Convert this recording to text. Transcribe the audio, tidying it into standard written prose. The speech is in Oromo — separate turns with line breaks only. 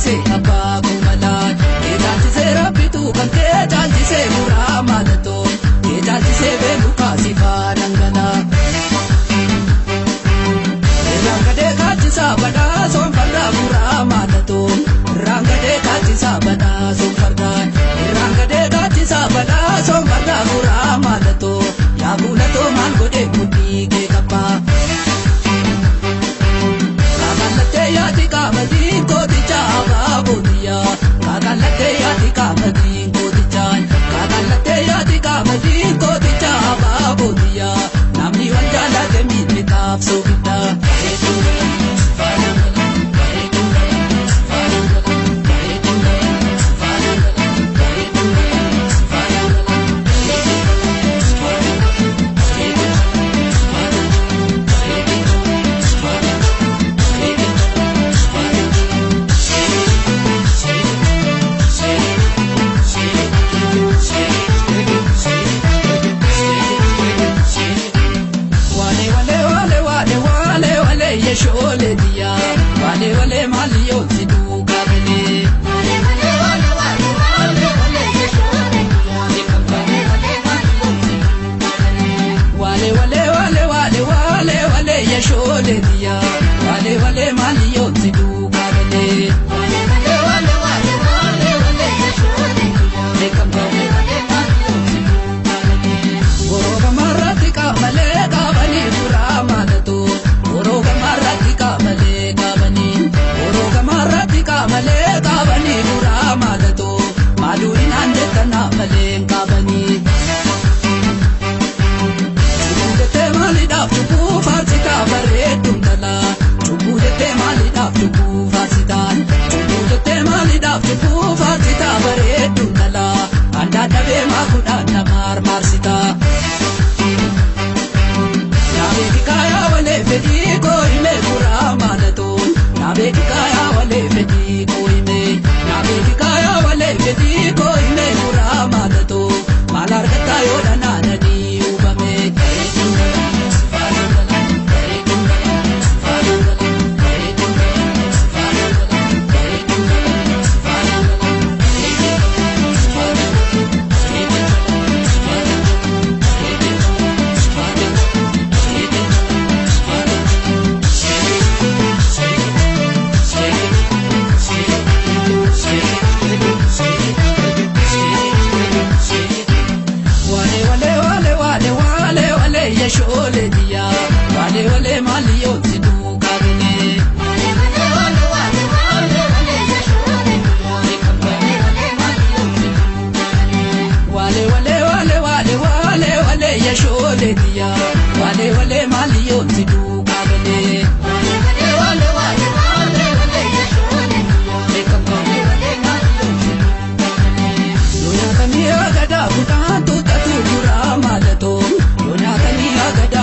caalchisee abbaa kumalaa kee caalchisee rabbitu kan kee caalchisee buraa maalatoo kee caalchisee beeku kaasifaa dhangalaa. Rangadee kaachisaa badhaasoon fardaa buraa maalatoo rangadee kaachisaa badhaasoon fardaa rangadee kaachisaa badhaasoon fardaa buraa maalatoo yaa buulatoo maal godhee mudhii kee qabbaa. Kaakallattee yaati qaamatiin kootichaa abbaa boodiyyaa kaakallattee yaati qaamatiin kootichaa kaakallattee yaati qaamatiin kootichaa abbaa boodiyyaa namni wal jaalate miidhe taabsoo giddaa. Yeshole diya wale wale maliyo sidu kabele
wale wale wale wale wale wale yeshole diya wale wale maliyo sidu kabele
wale wale wale wale wale wale yeshole diya wale wale maliyo sidu kabele
wale wale wale wale wale wale yeshole diya wale wale maliyo sidu kabele
goroga marati ka male ka bani pura malato Oroga marati kamale kabani Oroga marati kamale kabani pura malato malu inande kana male kabani Chubudete mali daaf chubbu farsita bareeddum tala Chubudete mali daaf chubbu farsita Chubudete mali daaf chubbu farsita bareeddum tala Anda dabee maakudhaan namaar maarsita Nabeekikaayaa walee fedhii koo himee buraa maalatoon Nabeekikaayaa walee fedhii koo himee Nabeekikaayaa walee fedhii koo himee buraa maalatoo maal argataa yoo dhanaananii hubame. Yeshole diya wale wale maliyo sidu kabele
wale wale wale wale wale wale yeshole diya wale wale maliyo sidu kabele
wale wale wale wale wale wale yeshole diya wale wale maliyo sidu kabele
wale wale wale wale wale wale yeshole diya wale wale maliyo sidu kabele
Nyaatanii agada kudhaan tuutatu buraa maalatoo Nyaatanii agada.